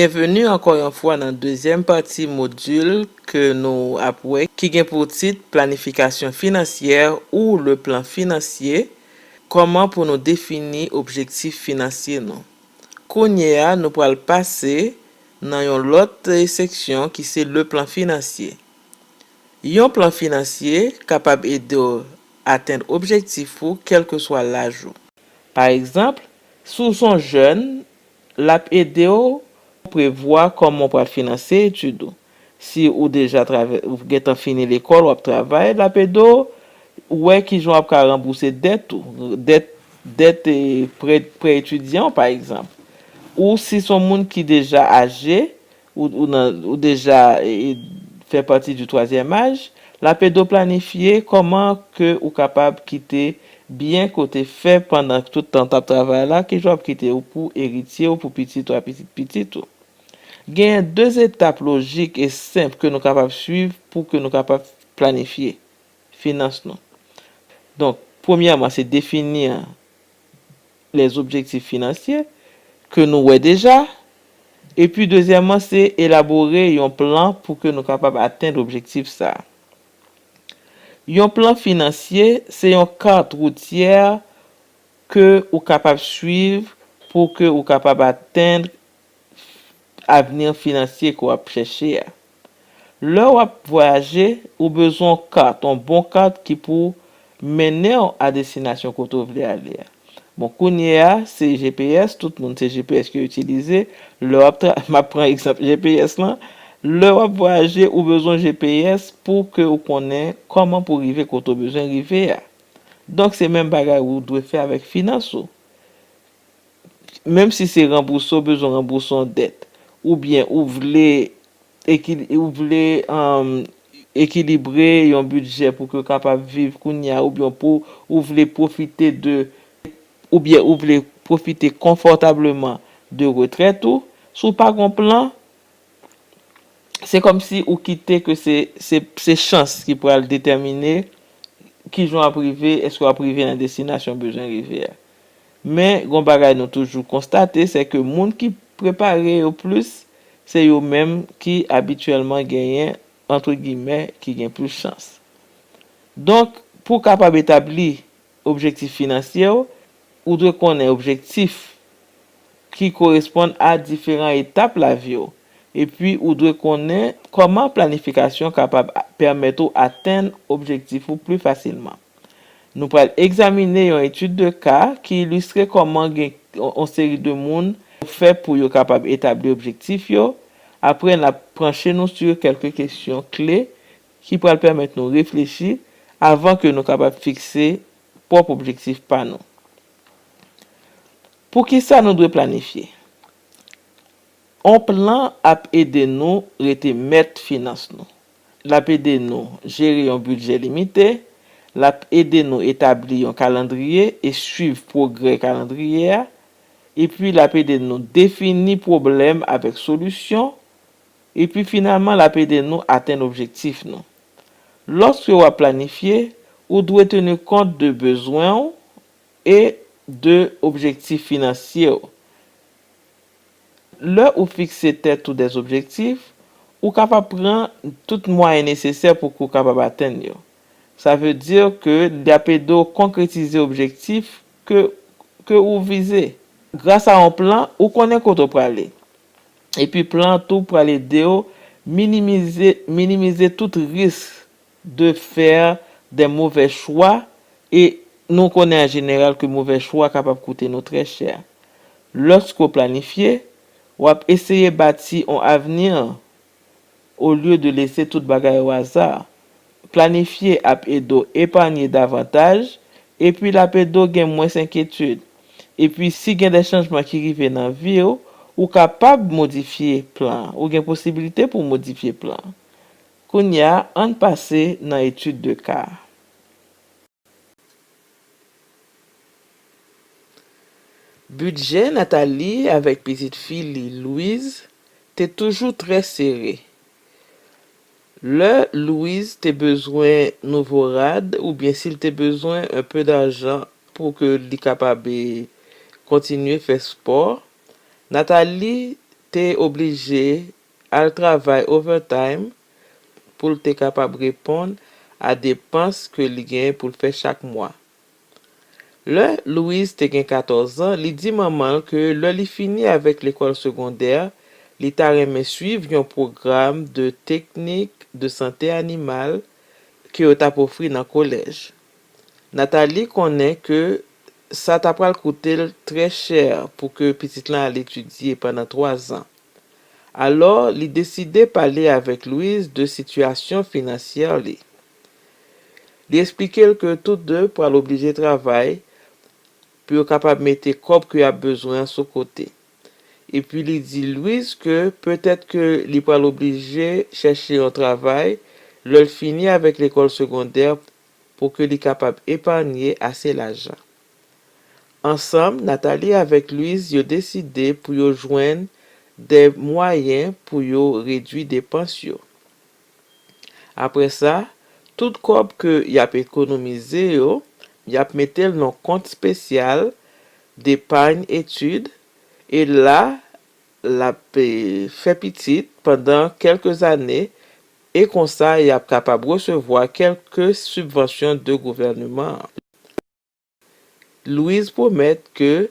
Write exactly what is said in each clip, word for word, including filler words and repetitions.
Byenveni ankò yon fwa nan dezyèm pati modil ke nou ap wè ki gen pou tit planifikasyon finansyè ou le plan financier, kòman pou nou defini objektif finansye nou. Kounye a, nou pral pase nan yon lòt seksyon ki se le plan financier. Yon plan finansye kapab ede w atenn objektif ou kèlkeswa laj ou. Pa egzanp, si w se yon jèn, l ap ede w prevwa kòman w pral finanse etid ou. Si ou deja travè, ou gentan fini lekòl, w ap travay, l ap ede w wè kijan w ap ka ranbouse dèt ou, dèt, dèt, eh, prè, prè etidyan w, pa egzanp. Ou si se yon moun ki deja aje, ou, ou nan, ou deja, eh, fè pati du troisième âge, l ap ede w planifye kòman ke ou kapab kite byen ke w te fè pandan tout tan w t ap travay la, kijan w ap kite yo pou eritye w, pou pitit ou ak pitit pitit ou. Genyen de etap lojik e senp ke nou kapab swiv pou ke nou kapab planifye finans nou. Donk, premyèman, se defini les objectifs financiers ke nou wè deja. Epi, dezyèmman, se elabore yon plan pou ke nou kapab atenn objektif sa a. Yon plan finansye se yon kat woutyè ke ou kapab swiv pou ke ou kapab atenn avni finansye ke w ap chèche a. Lè w ap vwayaje, ou bezwen yon kat, yon bon kat ki pou mennen w a destinasyon kote w vle ale a. Bon, kounye a, se G P S, tout moun se G P S ke yo itilize. Lè w ap tra-, m ap pran egzanp G P S lan. Lè w ap vwayaje, ou bezwen G P S pou ke ou konnen kòman pou rive kote w bezwen rive a. Donk, se menm bagay ou dwe fè avèk finans ou. Menm si se ranbouse, w bezwen ranbouse yon dèt, oubyen ou vle ekili-, ou vle, um, ekilibre yon bidjè pou ke w kapab viv kounye a, oubyen pou ou vle pwofite de, oubyen ou vle pwofite konfòtableman de retrèt ou, si w pa gon plan, se kòmsi ou kite ke se, se, se chans ki pral detèmine kijan w ap rive, èske w ap rive nan destinasyon w bezwen rive a. Men, gon bagay nou toujou konstate, se ke moun ki prepare yo plis, se yo menm ki abityèlman genyen, antre gimè, ki gen plis chans. Donk, pou w kapab etabli objektif finansye w, ou dwe konnen objektif ki koresponn a diferan etap lavi w. Epi, ou dwe konnen kòman planifikasyon kapab a-, pèmèt ou atenn objektif ou pli fasilman. Nou pral egzamine yon etid de ka ki ilistre kòman gen yon, yon seri de moun fè pou yo kapab etabli objektif yo. Apre, n ap panche nou sou kèlke kesyon kle ki pral pèmèt nou reflechi avan ke nou kapab fikse pwòp objektif pa nou. Poukisa nou dwe planifye? On plan ap ede nou rete mèt finans nou. L ap ede nou jere yon bidjè limite, l ap ede nou etabli yon kalandriye e swiv pwogrè kalandriye a, epi l ap ede nou defini pwoblèm avèk solisyon, epi finalman l ap ede nou atenn objektif nou. Lòske w ap planifye, ou dwe teni kont de bezwen w e de objektif finansye w. Lè ou fikse tèt ou dè objektif, ou kapab pran tout mwayen nesesè pou ke w kapab atenn yo. Sa vle di ke l ap ede w konkretize objektif ke, ke ou vize. Gras a yon plan, ou konnen kote w prale. Epi plan an tou pral ede w minimize, minimize tout risk de fè de movè chwa, e nou konnen an jeneral ke movè chwa kapab koute nou trè chè. Lòske w planifye, w ap eseye bati yon avni olye de lese tout bagay o aza. Planifye ap ede w epanye davantaj, epi l ap ede w gen mwens enkyetid. Epi, si gen de chanjman ki rive nan vi w, ou kapab modifye plan an. Ou gen posibilite pou w modifye plan an. Kounye a, ann pase nan etid de ka a. Bidjè Nathalie avèk pitit fi li, Louise, te toujou trè sere. Lè Louise te bezwen nouvo rad oubyen si l te bezwen un peu d'argent pou ke li kapab, eh, kontinye fè spò, Nathalie te oblije al travay overtime pou l te kapab reponn a depans ke li genyen pou l fè chak mwa. Lè Louise te gen katòz an, li di manman l ke lè li fini avèk lekòl segondè, li ta renmen swiv yon pwogram de teknik de sante animal ke yo t ap ofri nan kolèj. Nathalie konnen ke sa ta pral koute l trè chè pou ke pitit lan al etidye pandan twa zan. Alò, li deside pale avèk Louise de sitiyasyon finansyè li. Li eksplike l ke tou de pral oblije travay pou yo kapab mete kòb ke y ap bezwen an sou kote. Epi li di Louise ke petèt ke li pral oblije chèche yon travay lè l fini avèk lekòl segondè pou ke li kapab epanye ase lajan. Ansanm, Nathalie avèk Louise yo deside pou yo jwenn de mwayen pou yo redui depans yo. Apre sa, tout kòb ke y ap ekonomize yo, y ap mete l nan kont espesyal depany etid, e la, l ap, e, fè pitit pandan kèlke zane, e konsa, y ap kapab resevwa kèlke sibvansyon de gouvèneman an. Louise pwomèt ke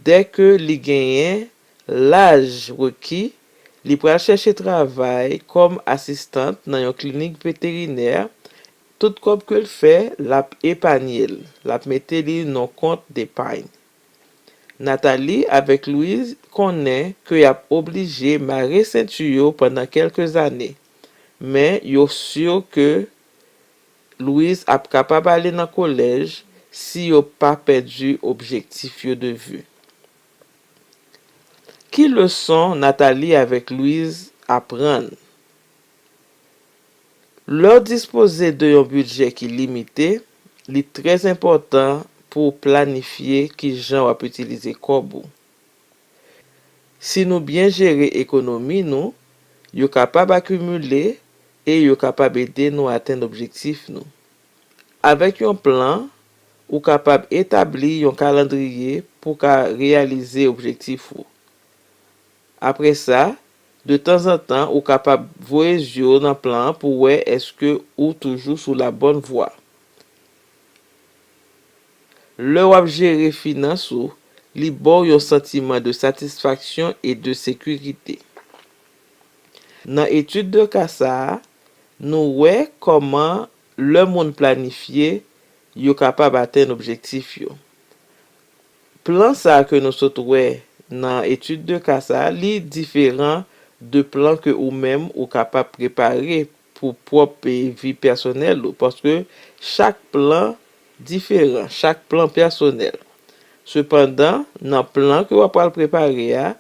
dèke li genyen laj reki, li pral chèche travay kòm asistant nan yon klinik veterinè. Tout kòb ke l fè, l ap epanye l, l ap mete li nan kont depany. Nathalie avèk Louise konnen ke y ap oblije mare senti yo pandan kèlke zane, men yo si ke Louise ap kapab ale nan kolèj si yo pa pèdi objektif yo de vi. Ki leson Nathalie avèk Louise aprann? Lè w dispoze de yon bidjè ki limite, li trè enpòtan pou w planifye kijan w ap itilize kòb ou. Si nou byen jere ekonomi nou, yo kapab akimile e yo kapab ede nou atenn objektif nou. Avèk yon plan, ou kapab etabli yon kalandriye pou w ka reyalize objektif ou. Apre sa, de tanzantan, ou kapab voye zye w nan plan an pou w wè èske ou toujou sou la bòn vwa. Lè w ap jere finans ou, li ba w yon santiman de satisfaksyon e de sekirite. Nan etid de ka sa a, nou wè kòman lè moun planifye, yo kapab atenn objektif yo. Plan sa a ke nou sot wè nan etid de ka sa a, li diferan de plan ke ou menm ou kapab prepare pou pwòp, e, vi pèsonèl ou, paske chak plan diferan, chak plan pèsonèl. Sepandan, nan plan ke w ap pral prepare a,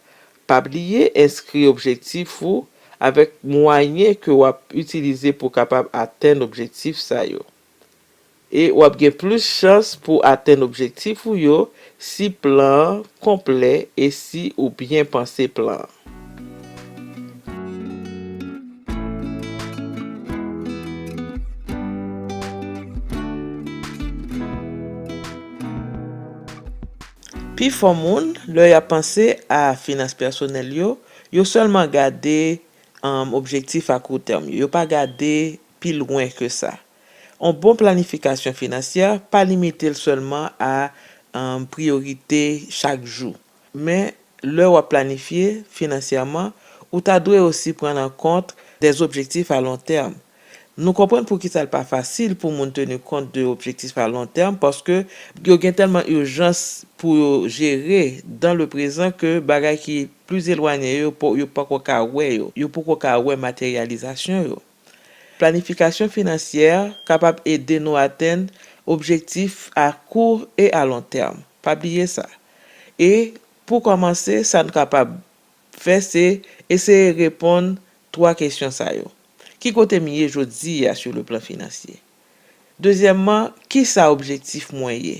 pa bliye enskri objektif ou avèk mwayen ke w ap itilize pou w kapab atenn objektif sa yo. E w ap gen plis chans pou w atenn objektif ou yo si plan an konplè e si ou byen panse plan an. Pifò moun, lè y ap panse a finans pèsonèl yo, yo sèlman gade, um, objektif a kou tèm yo. Yo pa gade pi lwen ke sa. Yon bon planifikasyon finansyè pa limite l sèlman a, um, priyorite chak jou. Men, lè w ap planifye finansyèman, ou ta dwe osi pran an kont dè objektif a lon tèm. Nou konprann poukisa l pa fasil pou moun teni kont de objektif a lon tèm, paske yo gen tèlman ijans pou yo jere dan le prezan ke bagay ki plis elwanye yo, po-, yo poko ka wè yo, yo poko ka wè materyalizasyon yo. Planifikasyon finansyè kapab ede nou atenn objektif a kou e a lon tèm. Pa bliye sa. E pou kòmanse, sa n kapab fè, se eseye reponn twa kesyon sa yo. Ki kote m ye jodi a sou le plan finansye? Dezyèmman, kisa objektif mwen ye?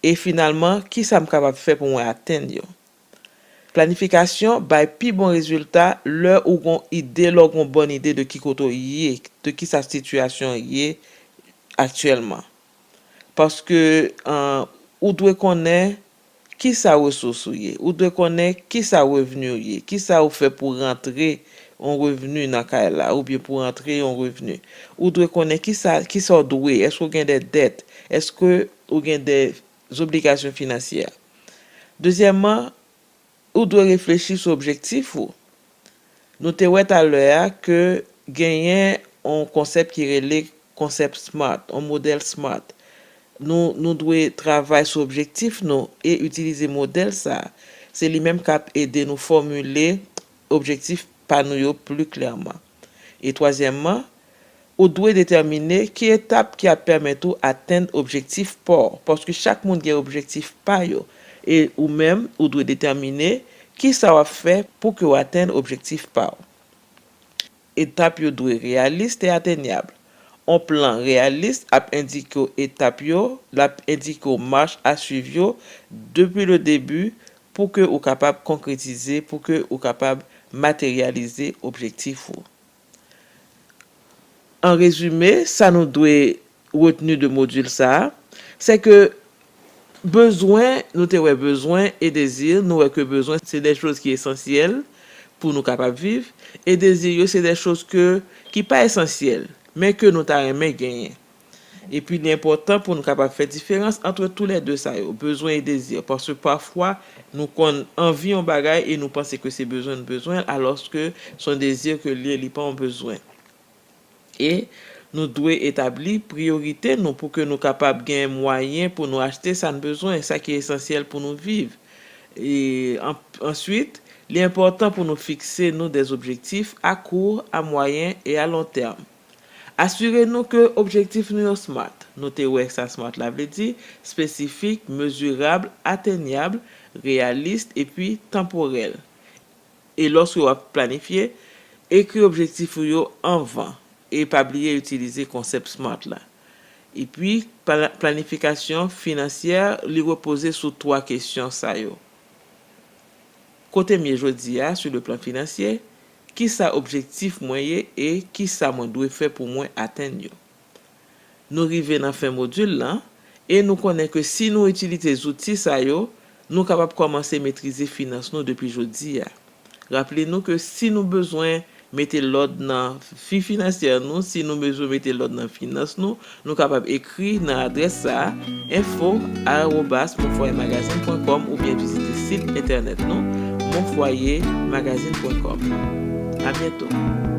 E finalman, kisa m kapab fè pou mwen atenn yo? Planifikasyon bay pi bon rezilta lè ou gon ide, lè w gon bòn ide de ki kote w ye, de kisa sitiyasyon w ye aktyèlman. Paske, an, ou dwe konnen kisa resous ou ye. Ou dwe konnen kisa revni w ye, kisa ou fè pou rantre yon revni nan kay la, oubyen pou rantre yon revni. Ou dwe konnen kisa, kisa w dwe, èske w gen de dèt, èske ou gen de zobligasyon finansyè. Dezyèmman, ou dwe reflechi sou objektif ou. Nou te wè talè a ke genyen yon konsèp ki rele konsèp SMART, yon modèl SMART. Nou, nou dwe travay sou objektif nou e itilize modèl sa a. Se li menm k ap ede nou fòmile objektif pa nou yo pli klèman. E twazyèmman, ou dwe detèmine ki etap ki ap pèmèt ou atenn objektif pa w, paske chak moun gen objektif pa yo, e ou menm, ou dwe detèmine kisa w ap fè pou ke w atenn objektif pa w. Etap yo dwe reyalis e atenyab. Yon plan reyalis ap endike w etap yo, l ap endike w mach a swiv yo depi le debi pou ke ou kapab konkretize, pou ke ou kapab materyalize objektif ou. An rezime, sa nou dwe retni de modil sa a, se ke bezwen, nou te wè bezwen e dezi, nou wè ke bezwen se de choz ki esansyèl pou nou kapab viv, e dezi yo se de choz ke, ki pa esansyèl, men ke nou ta renmen genyen. Epi li enpòtan pou nou kapab fè diferans ant toulède sa yo, bezwen e dezi, paske pafwa nou konn anvi yon bagay e nou panse ke se bezwen nou bezwen l, alòske se yon dezi ke l ye, li pa yon bezwen. E nou dwe etabli priyorite nou pou ke nou kapab gen mwayen pou nou achte sa n bezwen, sa ki esansyèl pou nou viv. E an, answit, li enpòtan pou nou fikse nou de objektif a kou, a mwayen e a lon tèm. Asire nou ke objektif nou yo SMART. Nou te wè sa SMART la vle di, espesifik, mezirab, atenyab, reyalis epi tanporèl. E lòske w ap planifye, ekri objektif ou yo anvan e pa bliye itilize konsèp SMART la. Epi, pla-, planifikasyon finansyè, li repoze sou twa kesyon sa yo. Kote m ye jodi a, sou le plan finansye, kisa objektif mwen ye e kisa mwen dwe fè pou mwen atenn yo. Nou rive nan fen modil lan, e nou konnen ke si nou itilize zouti sa yo, nou kapab kòmanse metrize finans nou depi jodi a. Raple nou ke si nou bezwen mete lòd nan vi finansyè nou, si nou bezwen mete lòd nan finans nou, nou kapab ekri nan adrès sa a, info arobase mon foyer magazine point com, oubyen vizite sit entènèt nou, mon foyer magazine point com. A byento.